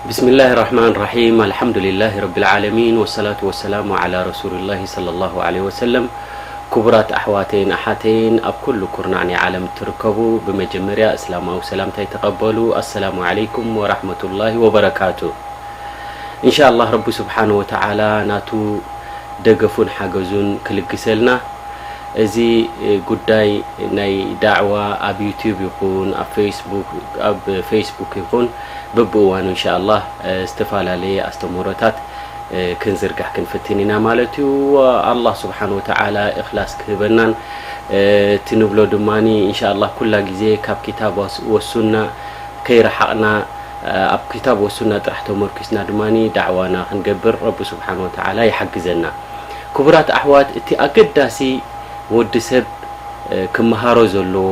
بسم الله الرحمن الرحيم. الحمد لله رب العالمين، والصلاة والسلام على رسول الله صلى الله عليه وسلم. ክቡራት ኣሕዋተይን ኣሓተይን ኣብ ኩሉ ኩርናዕ ናይ ዓለም እትርከቡ፣ ብመጀመርያ እስላማዊ ሰላምታይ ተቐበሉ። ኣሰላሙ ዓለይኩም ወራሕመቱላሂ ወበረካቱ። ኢንሻኣላህ ረቢ ስብሓነ ወተዓላ ናቱ ደገፉን ሓገዙን ክልግሰልና። እዚ ጉዳይ ናይ ዳዕዋ ኣብ ዩቲዩብ ይኹን ኣብ ፌስቡክ፣ ኣብ ፌስቡክ ይኹን በብእዋኑ ኢንሻኣላህ ዝተፈላለየ ኣስተምህሮታት ክንዝርጋሕ ክንፍትን ኢና ማለት እዩ። ኣላህ ስብሓነ ወተዓላ እኽላስ ክህበናን እቲ ንብሎ ድማ ኢንሻኣላህ ኩላ ግዜ ካብ ኪታብ ወስ-፣ ወሱና ከይረሓቕና ኣብ ኪታብ ወሱና ጥራሕ ተመርኪስና ድማ ዳዕዋና ክንገብር ረቢ ስብሓነ ወተዓላ ይሓግዘና። ክቡራት ኣሕዋት፣ እቲ ኣገዳሲ ወዲ ሰብ ክመሃሮ ዘለዎ፣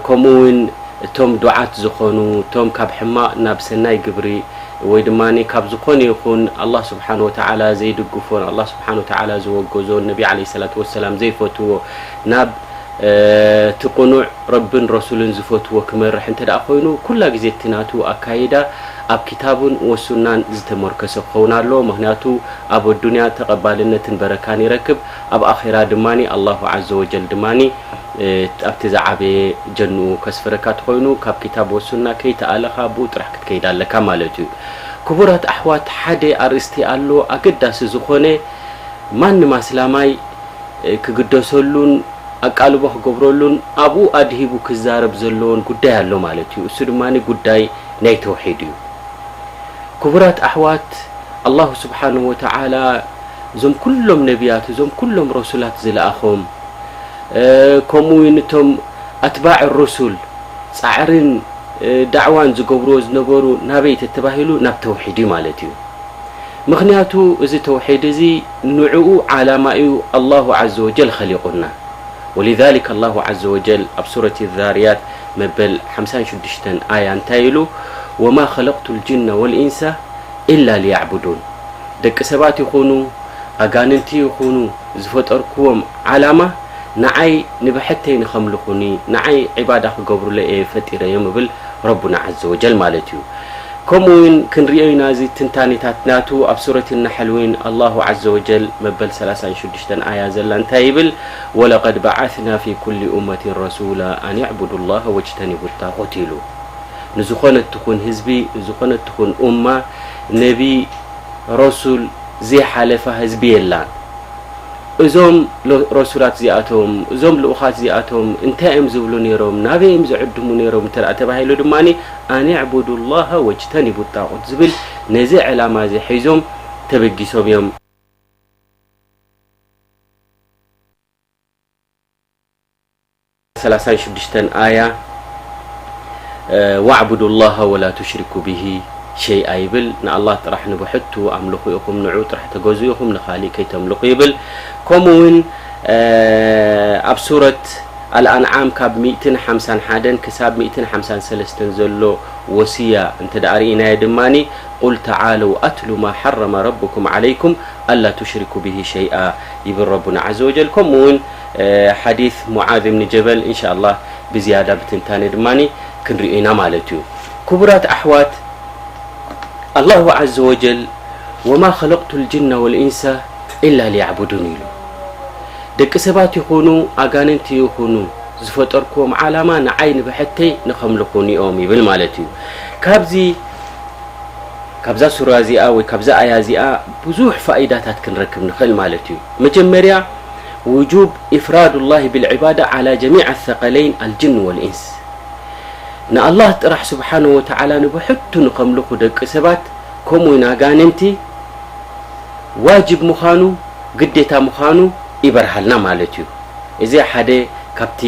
ከምኡ እውን እቶም ዱዓት ዝኾኑ፣ እቶም ካብ ሕማቕ ናብ ሰናይ ግብሪ ወይ ድማ ካብ ዝኾነ ይኹን ኣላህ ስብሓነ ወተዓላ ዘይድግፎን ኣላህ ስብሓነ ወተዓላ ዝወገዞን ነቢ ዓለይሂ ሰላቱ ወሰላም ዘይፈትዎ ናብ እቲ ቅኑዕ ረብን ረሱልን ዝፈትዎ ክመርሕ እንተ ደኣ ኮይኑ፣ ኩላ ግዜ እቲ ናቱ ኣካይዳ ኣብ ኪታብን ወሱናን ዝተመርከሰ ክኸውን ኣለዎ። ምኽንያቱ ኣብ ኣዱንያ ተቐባልነትን በረካን ይረክብ፣ ኣብ ኣኼራ ድማ ኣላሁ ዓዘ ወጀል ድማ ኣብቲ ዝዓበየ ጀንኡ ከስፍረካ ተኾይኑ፣ ካብ ኪታብ ወሱና ከይተኣለኻ ብኡ ጥራሕ ክትከይድ ኣለካ ማለት እዩ። ክቡራት ኣሕዋት፣ ሓደ ኣርእስቲ ኣሎ ኣገዳሲ ዝኾነ፣ ማንም ኣስላማይ ክግደሰሉን ኣቃልቦ ክገብረሉን ኣብኡ ኣድሂቡ ክዛረብ ዘለዎን ጉዳይ ኣሎ ማለት እዩ። እሱ ድማ ጉዳይ ናይ ተውሒድ እዩ። ክቡራት ኣሕዋት፣ ኣላሁ ስብሓነሁ ወተዓላ እዞም ኩሎም ነቢያት፣ እዞም ኩሎም ረሱላት ዝለኣኾም፣ እ፣ ከምኡ እውን እቶም ኣትባዕ ሩሱል ጻዕርን፣ እ፣ ዳዕዋን ዝገብርዎ ዝነበሩ ናበይ ተተባሂሉ ናብ ተውሒድ እዩ ማለት እዩ። ምኽንያቱ እዚ ተውሒድ እዚ ንዕኡ ዓላማ እዩ ኣላሁ ዓዘ ወጀል ኸሊቑና። ወሊዛሊክ ኣላሁ ዓዘ ወጀል ኣብ ሱረት ዛርያት መበል ሓምሳን ሽዱሽተን ኣያ እንታይ ኢሉ? "ወማ ኸለቅቱ ልጅነ ወልኢንሳ ኢላ ሊያዕቡዱን።" ደቂ ሰባት ይኹኑ፣ ኣጋንንቲ ይኹኑ፣ ዝፈጠርክዎም ዓላማ ንዓይ ንብሕተይ ንኸምልኹኒ፣ ንዓይ ዒባዳ ክገብሩለይ እየ ፈጢረዮም እብል ረቡና ዓዘ ወጀል ማለት እዩ። ከምኡ እውን ክንሪኦ ኢና እዚ ትንታኔታት ናቱ ኣብ ሱረት ነሕል እውን ኣላሁ ዓዘ ወጀል መበል ሰላሳን ሽዱሽተን ኣያ ዘላ እንታይ ይብል? "ወለቀድ በዓትና ፊ ኩሊ ኡመትን ረሱላ ኣን ዕቡዱ ላህ ወጅተኒቡ ጣቁት" ኢሉ። ንዝኾነት ትኹን ህዝቢ፣ ንዝኾነት ትኹን ኡማ ነቢ፣ ረሱል ዘይሓለፋ ህዝቢ የላን። እዞም ሎ-፣ ረሱላት እዚኣቶም፣ እዞም ልኡኻት እዚኣቶም እንታይ እዮም ዝብሉ ነይሮም፣ ናበይ እዮም ዝዕድሙ ነይሮም እንተ ደኣ ተባሂሉ ድማ፣ "ኣን ዕቡዱ ላህ ወጅተኒቡ ጣቁት" ዝብል ነዚ ዕላማ እዚ ሒዞም ተበጊሶም እዮም። ሰላሳን ሽዱሽተን ኣያ፣ እ፣ "ወዕቡዱ ላህ ወላ ቱሽሪኩ ቢሂ ሸይኣ" ይብል። ንኣላህ ጥራሕ ንብሕቱ ኣምልኹ ኢኹም፣ ንዑ ጥራሕ ተገዙ ኢኹም፣ ንኻሊእ ከይተምልኹ ይብል። ከምኡ እውን፣ እ፣ ኣብ ሱረት ኣልኣንዓም ካብ ሚእትን ሓምሳን ሓደን ክሳብ ሚእትን ሓምሳን ሰለስተን ዘሎ ወስያ እንተ ደኣ ርኢናዮ ድማ፣ "ቁል ተዓለው ኣትሉ ማ ሐረመ ረብኩም ዓለይኩም ኣላ ቱሽሪኩ ቢሂ ሸይኣ" ይብል ረቡና ዓዘ ወጀል። ከምኡ እውን፣ እ፣ ሓዲስ ሙዓዝ እብኒ ጀበል፣ እንሻ ኣላህ፣ ብዝያዳ ብትንታነ ድማ ክንሪኦ ኢና ማለት እዩ። ክቡራት ኣሕዋት፣ ኣላሁ ዓዘ ወጀል፣ "ወማ ኸለቅቱ ልጅነ ወልኢንሳ ኢላ ሊያዕቡዱን" ኢሉ። ደቂ ሰባት ይኹኑ፣ ኣጋንንቲ ይኹኑ፣ ዝፈጠርክዎም ዓላማ ንዓይ ንብሕተይ ንኸምልኹኒ እዮም ይብል ማለት እዩ። ካብዚ ካብዛ ሱራ እዚኣ ወይ ካብዛ ኣያ እዚኣ ብዙሕ ፋኢዳታት ክንረክብ ንኽእል ማለት እዩ። መጀመርያ፣ ውጁብ ኢፍራዱላሂ ብልዕባዳ ዓላ ጀሚዕ ኣሰቀለይን ኣልጅን ወልኢንስ። ንኣላህ ጥራሕ ስብሓነ ወተዓላ ንብሕቱ ንኸምልኹ ደቂ ሰባት፣ ከምኡ እውን ኣጋንንቲ ዋጅብ ምዃኑ፣ ግዴታ ምዃኑ ይበርሃልና ማለት እዩ። እዚ ሓደ ካብቲ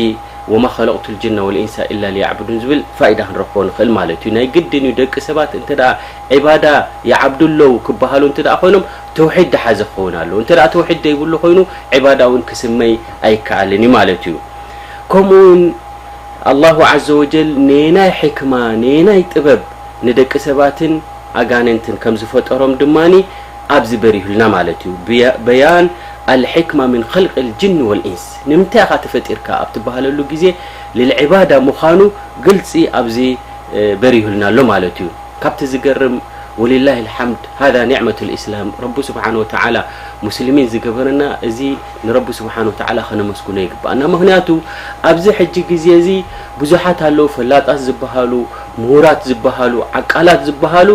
"ወማ ኸለቅቱ ልጅነ ወልኢንሳ ኢላ ሊያዕቡዱን" ዝብል ፋይዳ ክንረኽቦ ንኽእል ማለት እዩ። ናይ ግድን እዩ፣ ደቂ ሰባት እንተ ደኣ ዒባዳ ይዓብዱ ኣለዉ ክበሃሉ እንተ ደኣ ኮይኖም፣ ተውሒድ ዝሓዘ ክኸውን ኣለዎ። እንተ ደኣ ተውሒድ ዘይብሉ ኮይኑ፣ ዒባዳ እውን ክስመይ ኣይከኣልን እዩ ማለት እዩ። ከምኡ እውን ኣላሁ ዓዘ ወጀል ነየናይ ሕክማ፣ ነየናይ ጥበብ ንደቂ ሰባትን ኣጋንንትን ከም ዝፈጠሮም ድማኒ ኣብዚ በሪሁልና ማለት እዩ። ብያ-፣ በያን ኣልሕክማ ምን ኸልቅ ልጅን ወልኢንስ፣ ንምንታይ ኢኻ ተፈጢርካ ኣብ ትበሃለሉ ግዜ ልልዕባዳ ምዃኑ ግልፂ ኣብዚ፣ እ፣ በሪሁልና ኣሎ ማለት እዩ። ካብቲ ዝገርም ወሊላሂ ልሓምድ፣ ሃዛ ኒዕመቱ ልእስላም። ረቡ ስብሓን ወተዓላ ሙስሊሚን ዝገበረና፣ እዚ ንረቡ ስብሓን ወተዓላ ከነመስግኖ ይግባኣና። ምኽንያቱ ኣብዚ ሕጂ ግዜ እዚ ብዙሓት ኣለዉ፣ ፈላጣት ዝበሃሉ፣ ምሁራት ዝበሃሉ፣ ዓቃላት ዝበሃሉ፣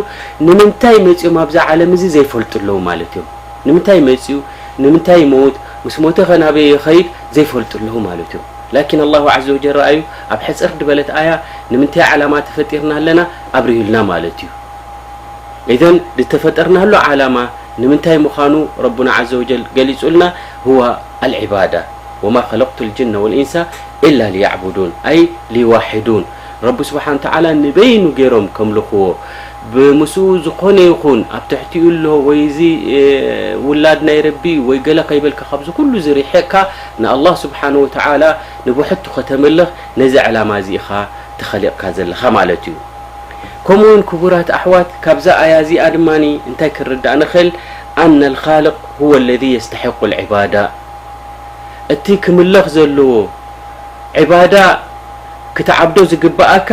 ንምንታይ መፂኦም ኣብዛ ዓለም እዚ ዘይፈልጡ ኣለዉ ማለት እዮም። ንምንታይ መፅኡ፣ ንምንታይ ይመውት፣ ምስ ሞተ ኸ ናበይ ይኸይድ ዘይፈልጡ ኣለዉ ማለት እዮም። ላኪን ኣላሁ ዓዘ ወጀል ረኣዩ፣ ኣብ ሕፅር ዝበለት ኣያ ንምንታይ ዓላማ ተፈጢርና ኣለና ኣብሪሁልና ማለት እዩ። ኢዘን ዝተፈጠርናሉ ዓላማ ንምንታይ ምዃኑ ረቡና ዓዘ ወጀል ገሊጹልና፣ ሁወ ኣልዒባዳ፣ ወማ ኸለቅቱ ልጅነ ወልኢንሳ ኢላ ሊያዕቡዱን፣ ኣይ ሊዋሕዱን። ረቢ ስብሓን ተዓላ ንበይኑ ገይሮም ከምልኽዎ፣ ብምስኡ ዝኾነ ይኹን ኣብ ትሕቲኡ ኣሎ ወይ እዚ፣ እ፣ ውላድ ናይ ረቢ ወይ ገለ ከይበልካ ካብዚ ኩሉ ዝርሕቕካ ንኣላህ ስብሓን ወተዓላ ንብሕቱ ከተምልኽ ነዚ ዕላማ እዚ ኢኻ ተኸሊቕካ ዘለኻ ማለት እዩ። ከምኡ እውን ክቡራት ኣሕዋት፣ ካብዛ ኣያ እዚኣ ድማ እንታይ ክንርዳእ ንኽእል? ኣነ ልኻልቅ ሁወ ለዚ የስተሒቁ ልዕባዳ፣ እቲ ክምለኽ ዘለዎ ዕባዳ ክትዓብዶ ዝግብኣካ፣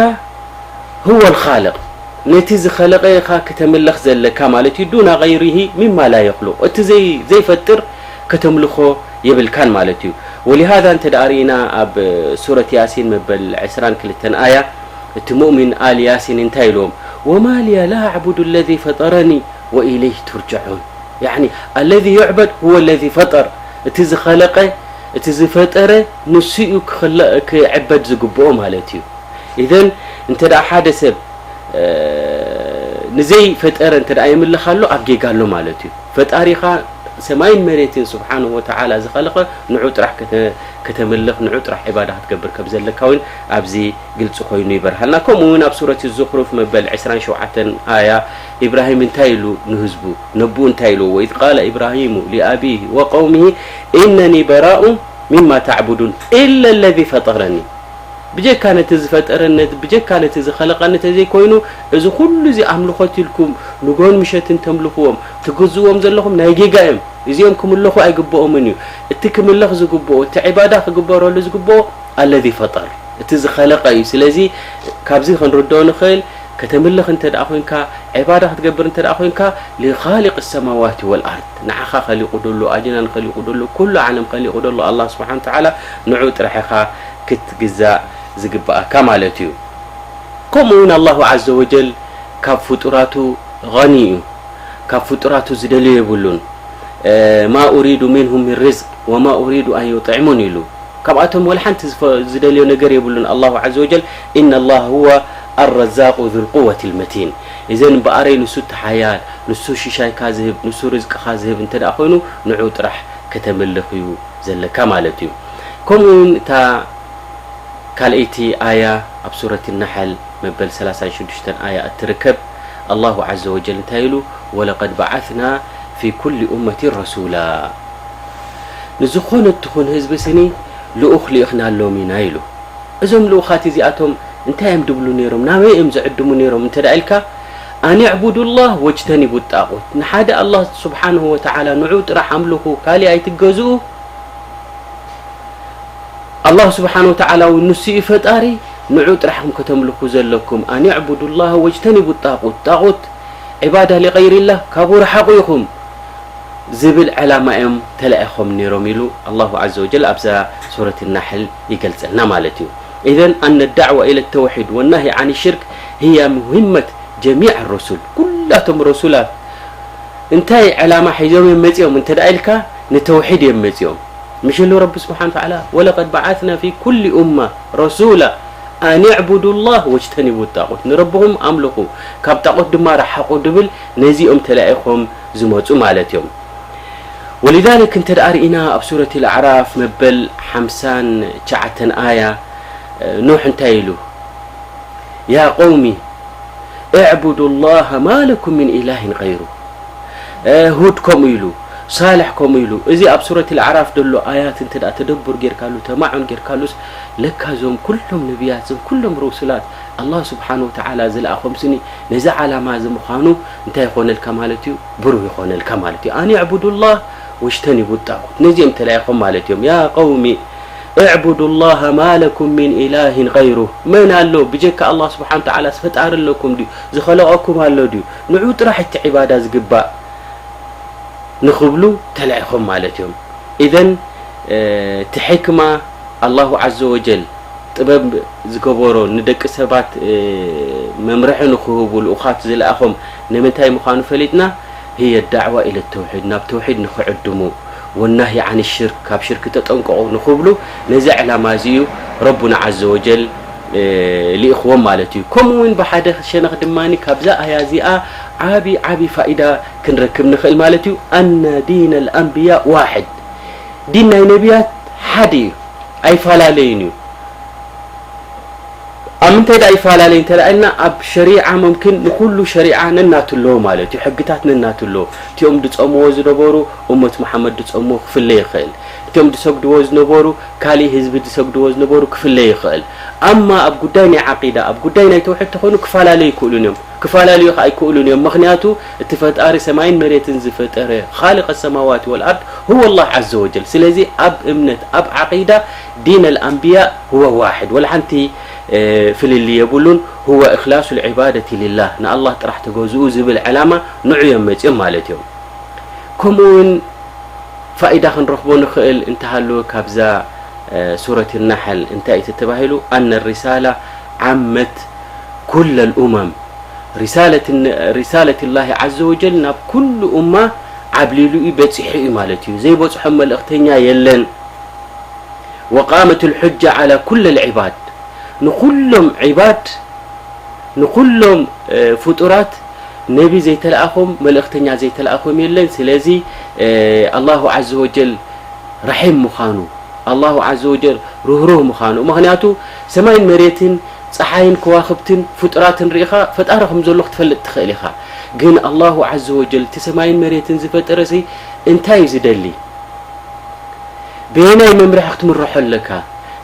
ሁወ ልኻልቅ፣ ነቲ ዝኸለቐ ኢኻ ክተምልኽ ዘለካ ማለት እዩ። ዱና ገይሪሂ ሚማ ላ የኽሉቅ፣ እቲ ዘይ-፣ ዘይፈጥር ከተምልኾ የብልካን ማለት እዩ። ወሊሃዛ እንተ ደኣ ርኢና ኣብ ሱረት ያሲን መበል ዕስራን ክልተን ኣያ፣ እቲ ሙእሚን ኣል ያሲን እንታይ ኢልዎም? ወማ ሊየ ላ ኣዕቡዱ ለዚ ፈጠረኒ ወኢለይህ ቱርጀዑን። ያዕኒ፣ ኣለዚ ዩዕበድ ሁወ ለዚ ፈጠር፣ እቲ ዝኸለቀ፣ እቲ ዝፈጠረ ንሱ እዩ ክኸለ-፣ ክዕበድ ዝግብኦ ማለት እዩ። ኢዘን፣ እንተ ደኣ ሓደ ሰብ፣ እ፣ ንዘይፈጠረ እንተ ደኣ የምልኽ ኣሎ፣ ኣብ ጌጋ ኣሎ ማለት እዩ። ፈጣሪኻ ሰማይን መሬትን ስብሓንሁ ወተዓላ ዝኸለቐ ንዑ ጥራሕ ከተ-፣ ከተምልኽ፣ ንዑ ጥራሕ ዒባዳ ክትገብር ከም ዘለካ እውን ኣብዚ ግልጺ ኮይኑ ይበርሃልና። ከምኡ እውን ኣብ ሱረት ዙኽሩፍ መበል ዕስራን ሸውዓተን ኣያ ኢብራሂም እንታይ ኢሉ ንህዝቡ፣ ነብኡ እንታይ ኢሉ? ወኢዝ ቃለ ኢብራሂሙ ሊኣቢሂ ወቀውሚሂ ኢነኒ በራኡ ሚማ ተዕቡዱን ኢለ ለዚ ፈጠረኒ። ብጀካ ነቲ ዝፈጠረኒ፣ ነቲ፣ ብጀካ ነቲ ዝኸለቐኒ ተዘይኮይኑ፣ እዚ ኩሉ እዚ ኣምልኾት ኢልኩም ንጎን ምሸትን ተምልኽዎም፣ ትግዝእዎም ዘለኹም ናይ ጌጋ እዮም። እዚኦም ክምለኹ ኣይግብኦምን እዩ። እቲ ክምለኽ ዝግብኦ፣ እቲ ዒባዳ ክግበረሉ ዝግብኦ፣ ኣለዚ ፈጠር፣ እቲ ዝኸለቐ እዩ። ስለዚ፣ ካብዚ ክንርድኦ ንኽእል፣ ከተምልኽ እንተ ደኣ ኮይንካ፣ ዒባዳ ክትገብር እንተ ደኣ ኮይንካ፣ ሊኻሊቅ ሰማዋት ወልኣርድ፣ ንዓኻ ኸሊቑ ደሎ፣ ኣጅናን ኸሊቑ ደሎ፣ ኩሉ ዓለም ኸሊቑ ደሎ፣ ኣላህ ስብሓን ተዓላ፣ ንዑ ጥራሕ ኢኻ ክትግዛእ ዝግብኣካ ማለት እዩ። ከምኡ እውን ኣላሁ ዓዘ ወጀል ካብ ፍጡራቱ ገኒ እዩ። ካብ ፍጡራቱ ዝደልዮ የብሉን። እ፣ ማ ኡሪዱ ሚንሁም ሚን ሪዝቅ ወማ ኡሪዱ ኣን ዩጥዕሙን ኢሉ። ካብኣቶም ወላ ሓንቲ ዝፈ-፣ ዝደልዮ ነገር የብሉን ኣላሁ ዓዘ ወጀል። ኢነ ላህ ሁወ ኣረዛቁ ዙል ቁወት ልመቲን። እዘን እምበኣረይ ንሱ እቲ ሓያል፣ ንሱ ሽሻይካ ዝህብ፣ ንሱ ርዝቅኻ ዝህብ እንተ ደኣ ኮይኑ፣ ንዑ ጥራሕ ከተምልኽ እዩ ዘለካ ማለት እዩ። ከምኡ እውን እታ ካልኣይቲ ኣያ ኣብ ሱረት ናሕል መበል ሰላሳን ሽዱሽተን ኣያ እትርከብ፣ ኣላሁ ዓዘ ወጀል እንታይ ኢሉ? ወለቀድ በዓትና ፊ ኩሊ ኡመቲን ረሱላ፣ ንዝኾነት ትኹን ህዝቢ ስኒ ልኡኽ ልኢኽናሎም ኢና ኢሉ። እዞም ልኡኻት እዚኣቶም እንታይ እዮም ድብሉ ነይሮም? ናበይ እዮም ዝዕድሙ ነይሮም እንተ ደኣ ኢልካ፣ ኣን ዕቡዱላህ ወጅተኒቡ ጣቁት፣ ንሓደ ኣላህ ስብሓንሁ ወተዓላ ንዑ ጥራሕ ኣምልኹ፣ ካሊእ ኣይትገዝኡ። ኣላህ ስብሓን ወተዓላ እውን ንሱ እዩ ፈጣሪ፣ ንዑ ጥራሕ ኢኹም ከተምልኹ ዘለኩም። ኣን ዕቡዱላህ ወጅተኒቡ ጣቁት፣ ጣቁት፣ ዒባዳ ሊቀይሪላህ፣ ካብኡ ርሓቑ ኢኹም ዝብል ዕላማ እዮም ተላኢኾም ነይሮም ኢሉ ኣላሁ ዓዘ ወጀል ኣብዛ ሱረት ናሕል ይገልጸልና ማለት እዩ። ኢዘን ኣነ ዳዕዋ ኢለ ተውሒድ ወናሂ ዓን ሽርክ ህያ ሙሂመት ጀሚዕ ሩሱል፣ ኩላቶም ረሱላት እንታይ ዕላማ ሒዞም እዮም መጺኦም እንተ ደኣ ኢልካ፣ ንተውሒድ እዮም መጺኦም። ምሽ ኢሉ ረቢ ስብሓን ወተዓላ፣ ወለቀድ በዓትና ፊ ኩሊ ኡማ ረሱላ ኣን ዕቡዱላህ ወጅተኒቡ ጣቁት፣ ንረብኹም ኣምልኹ፣ ካብ ጣቁት ድማ ረሓቑ ድብል ነዚኦም ተላኢኾም ዝመጹ ማለት እዮም። ወሊዛሊክ እንተ ደኣ ርኢና ኣብ ሱረት ኣልኣዕራፍ መበል ሓምሳን ትሽዓተን ኣያ፣ ኖሕ እንታይ ኢሉ? ያ ቀውሚ እዕቡዱ ላሃ ማ ለኩም ሚን ኢላሂን ገይሩ። እ፣ ሁድ ከምኡ ኢሉ፣ ሳልሕ ከምኡ ኢሉ። እዚ ኣብ ሱረት ኣልኣዕራፍ ዘሎ ኣያት እንተ ደኣ ተደቡር ጌርካሉ፣ ተማዑን ጌርካሉስ፣ ለካ እዞም ኩሎም ነቢያት፣ እዞም ኩሎም ሩሱላት፣ ኣላህ ስብሓን ወተዓላ ዝለኣኾም ስኒ ነዚ ዓላማ እዚ ምዃኑ እንታይ ይኾነልካ ማለት እዩ? ብሩህ ይኾነልካ ማለት እዩ። ኣን ዕቡዱላህ ወጅተኒቡ ጣጉት። ነዚኦም ተላኢኾም ማለት እዮም። ያ ቀውሚ፣ እዕቡዱ ላሃ ማ ለኩም ሚን ኢላሂን ገይሩህ። መን ኣሎ ብጀካ ኣላህ ስብሓን ወተዓላ ፈጣሪ ኣለኩም ድዩ? ዝኸለቐኩም ኣሎ ድዩ? ንዑ ጥራሕ እቲ ዒባዳ ዝግባእ ንኽብሉ ተላኢኾም ማለት እዮም። ኢዘን እቲ ሕክማ ኣላሁ ዓዘ ወጀል ጥበብ ዝገበሮ ንደቂ ሰባት መምርሒ ንኽህቡ ልኡኻት ዝለኣኾም ንምንታይ ምዃኑ ፈሊጥና ህየ ዳዕዋ ኢለ ተውሒድ ናብ ተውሒድ ንኽዕድሙ ወናሂ ዓን ሽርክ ካብ ሽርክ ተጠንቀቑ ንኽብሉ ነዚ ዕላማ እዚ እዩ ረቡና ዓዘ ወጀል ልኢኽዎም ማለት እዩ። ከምኡ እውን ብሓደ ሸነኽ ድማ ካብዛ ኣያ እዚኣ ዓቢ ዓቢ ፋኢዳ ክንረክብ ንኽእል ማለት እዩ። ኣነ ዲን ኣልኣንብያ ዋሕድ፣ ዲን ናይ ነቢያት ሓደ እዩ፣ ኣይፈላለይን እዩ። ኣብ ምንታይ ደኣ ይፈላለይ እንተ ደኣ ኢልና፣ ኣብ ሸሪዓ ሙምኪን ንኹሉ ሸሪዓ ነናቱ ኣለዎ ማለት እዩ። ሕግታት ነናቱ ኣለዎ። እቲኦም ዝጸምዎ ዝነበሩ እመት መሓመድ ዝጸምዎ ክፍለ ይኽእል። እቲኦም ዝሰግድዎ ዝነበሩ ካሊእ ህዝቢ ዝሰግድዎ ዝነበሩ ክፍለ ይኽእል። ኣማ ኣብ ጉዳይ ናይ ዓቂዳ፣ ኣብ ጉዳይ ናይ ተውሒድ ተኾይኑ ክፈላለዩ ይክእሉን እዮም። ክፈላለዩ ከኣ ኣይክእሉን እዮም። ምኽንያቱ እቲ ፈጣሪ ሰማይን መሬትን ዝፈጠረ ኻልቅ ሰማዋት ወልኣርድ ሁወ ኣላህ ዓዘ ወጀል። ስለዚ ኣብ እምነት ኣብ ዓቂዳ ዲን ኣልኣንብያ ሁወ ዋሕድ፣ ወላ ሓንቲ ፍልልይ የብሉን። ሁወ እኽላሱ ልዕባደቲ ሊላህ፣ ንኣላህ ጥራሕ ተገዝኡ ዝብል ዕላማ ንዑ እዮም መፅኦም ማለት እዮም። ከምኡ እውን ፋኢዳ ክንረኽቦ ንኽእል እንተሃለወ ካብዛ ሱረት ናሕል እንታይ እቲ ተባሂሉ? ኣነ ሪሳላ ዓመት ኩለ ልኡመም፣ ሪሳለት ላሂ ዓዘ ወጀል ናብ ኩሉ ኡማ ዓብሊሉ እዩ በፂሑ እዩ ማለት እዩ። ዘይበፅሖም መልእኽተኛ የለን። ወቃመት ልሑጃ ዓላ ኩለ ልዕባድ፣ ንኹሎም ዕባድ ንኹሎም ፍጡራት ነቢ ዘይተለኣኾም መልእኽተኛ ዘይተለኣኾም የለን። ስለዚ ኣላሁ ዓዘ ወጀል ራሒም ምዃኑ ኣላሁ ዓዘ ወጀል ርህሩህ ምዃኑ፣ ምኽንያቱ ሰማይን መሬትን ፀሓይን ከዋኽብትን ፍጡራትን ርኢኻ ፈጣሪ ከም ዘሎ ክትፈልጥ ትኽእል ኢኻ። ግን ኣላሁ ዓዘ ወጀል እቲ ሰማይን መሬትን ዝፈጠረሲ እንታይ እዩ ዝደሊ? በየናይ መምርሒ ክትምርሖ ኣለካ?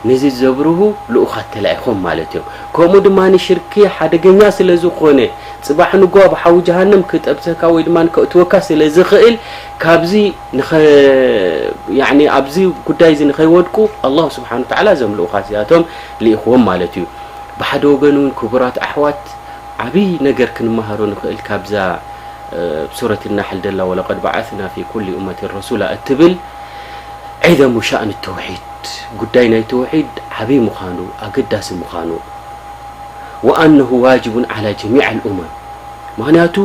ነዚ ዘብርሁ ልኡኻት ተላኢኾም ማለት እዮም። ከምኡ ድማ ሽርኪ ሓደገኛ ስለ ዝኾነ፣ ፅባሕ ንጎ ኣብ ሓዊ ጀሃነም ክጠብሰካ ወይ ድማ ከእትወካ ስለ ዝኽእል፣ ካብዚ ኣብዚ ጉዳይ እዚ ንኸይወድቁ ኣላሁ ስብሓን ወተዓላ እዞም ልኡኻት እዚኣቶም ልኢኽዎም ማለት እዩ። ብሓደ ወገን እውን ክቡራት ኣሕዋት ዓብይ ነገር ክንመሃሮ ንኽእል ካብዛ ሱረት ናሕል ደላ ወለቀድ በዓስና ፊ ኩሊ ኡመትን ረሱላ እትብል ዒዘሙ ሻእን ተውሒድ፣ ጉዳይ ናይ ተውሒድ ዓብይ ምዃኑ ኣገዳሲ ምዃኑ ወኣነሁ ዋጅቡን ዓላ ጀሚዕ ኣልኡመም። ምኽንያቱ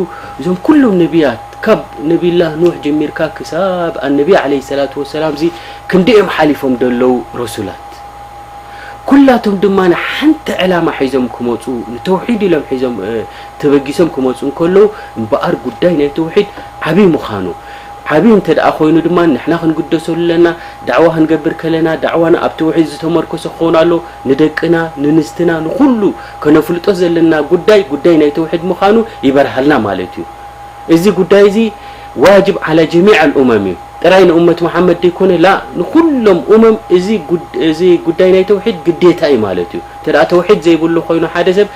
እዞም ኩሎም ነቢያት ካብ ነቢላህ ኑሕ ጀሚርካ ክሳብ ኣነቢ ዓለይሂ ሰላቱ ወሰላም እዚ ክንዲኦም ሓሊፎም ደለዉ ረሱላት ኩላቶም ድማ ሓንቲ ዕላማ ሒዞም ክመፁ ንተውሒድ ኢሎም ሒዞም ተበጊሶም ክመፁ እንከለዉ እምበኣር ጉዳይ ናይ ተውሒድ ዓብይ ምዃኑ ዓብይ እንተ ደኣ ኮይኑ ድማ ንሕና ክንግደሰሉ ኣለና። ዳዕዋ ክንገብር ከለና ዳዕዋና ኣብ ተውሒድ ዝተመርኮሰ ክኸውን ኣሎ። ንደቅና ንንስትና ንኹሉ ከነፍልጦ ዘለና ጉዳይ ጉዳይ ናይ ተውሒድ ምዃኑ ይበርሃልና ማለት እዩ። እዚ ጉዳይ እዚ ዋጅብ ዓላ ጀሚዕ ኣልኡመም እዩ። ጥራይ ንኡመት መሓመድ ደይኮነ ላ ንኹሎም ኡመም እዚ ጉድ- እዚ ጉዳይ ናይ ተውሒድ ግዴታ እዩ ማለት እዩ። እንተ ደኣ ተውሒድ ዘይብሉ ኮይኑ ሓደ ሰብ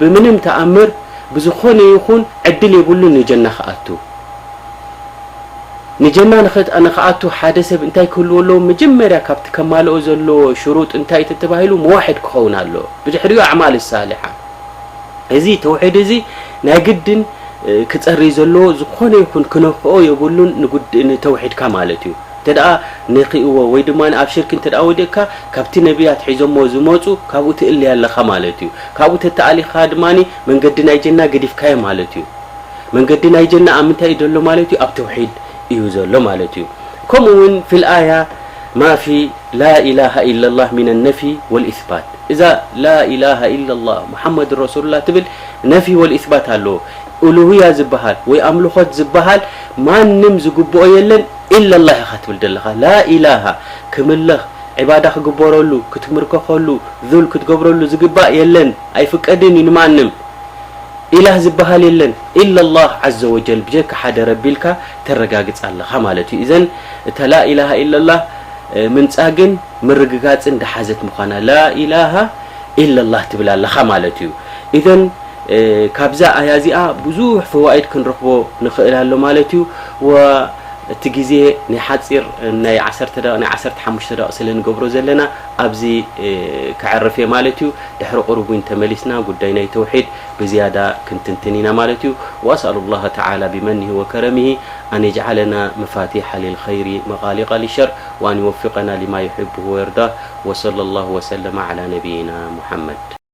ብምንም ተኣምር ብዝኾነ ይኹን ዕድል የብሉን ንጀና ክኣቱ። ንጀና ንኽት- ንኽኣቱ ሓደ ሰብ እንታይ ክህልዎ ኣለዎ? መጀመርያ ካብቲ ከማልኦ ዘለዎ ሽሩጥ እንታይ ተተባሂሉ መዋሕድ ክኸውን ኣለዎ። ብድሕሪኡ ኣዕማል ሳሊሓ እዚ ተውሒድ እዚ ናይ ግድን ክጸሪ ዘለዎ ዝኾነ ይኹን ክነኽኦ የብሉን ንተውሒድካ ማለት እዩ። እንተ ደኣ ነኺእዎ ወይ ድማ ኣብ ሽርክ እንተ ደኣ ወዲቕካ ካብቲ ነቢያት ሒዞሞ ዝመጹ ካብኡ ትእለይ ኣለኻ ማለት እዩ። ካብኡ ተተኣሊኻ ድማ መንገዲ ናይ ጀና ገዲፍካዮ ማለት እዩ። መንገዲ ናይ ጀና ኣብ ምንታይ እዩ ዘሎ ማለት እዩ? ኣብ ተውሒድ እዩ ዘሎ ማለት እዩ። ከምኡ እውን ፊል ኣያ ማ ፊ ላ ኢላሃ ኢለላህ ሚነ ነፊ ወልኢስባት። እዛ ላ ኢላሃ ኢለላህ ሙሓመድ ረሱሉላህ ትብል ነፊ ወልኢስባት ኣለዎ። ኡሉህያ ዝበሃል ወይ ኣምልኾት ዝበሃል ማንም ዝግብኦ የለን ኢለላህ ኢኻ ትብል ዘለኻ። ላ ኢላሃ ክምለኽ ዒባዳ ክግበረሉ ክትምርከኸሉ ዙል ክትገብረሉ ዝግባእ የለን። ኣይፍቀድን እዩ ንማንም። ኢላህ ዝበሃል የለን ኢለላህ ዓዘ ወጀል ብጀካ ሓደ ረቢ ኢልካ ተረጋግፅ ኣለኻ ማለት እዩ። እዘን እታ ላኢላሃ ኢለላህ ምንፃግን ምርግጋፅን ደሓዘት ምዃና ላኢላሃ ኢለላህ ትብል ኣለኻ ማለት እዩ። እዘን ካብዛ ኣያ እዚኣ ብዙሕ ፈዋኢድ ክንረኽቦ ንኽእል ኣሎ ማለት እዩ። ወ- እቲ ግዜ ናይ ሓጺር ናይ ዓሰርተ ደቂቕ ናይ ዓሰርተ ሓሙሽተ ደቂቕ ስለ ንገብሮ ዘለና ኣብዚ ከዕርፍ እየ ማለት እዩ። ድሕሪ ቁሩብ እውን ተመሊስና ጉዳይ ናይ ተውሒድ ብዝያዳ ክንትንትን ኢና ማለት እዩ። وأسأل الله تعالى بمنه وكرمه أن يجعلنا مفاتيح للخير مغاليق للشر وأن يوفقنا لما يحبه ويرضاه. وصلى الله وسلم على نبينا محمد.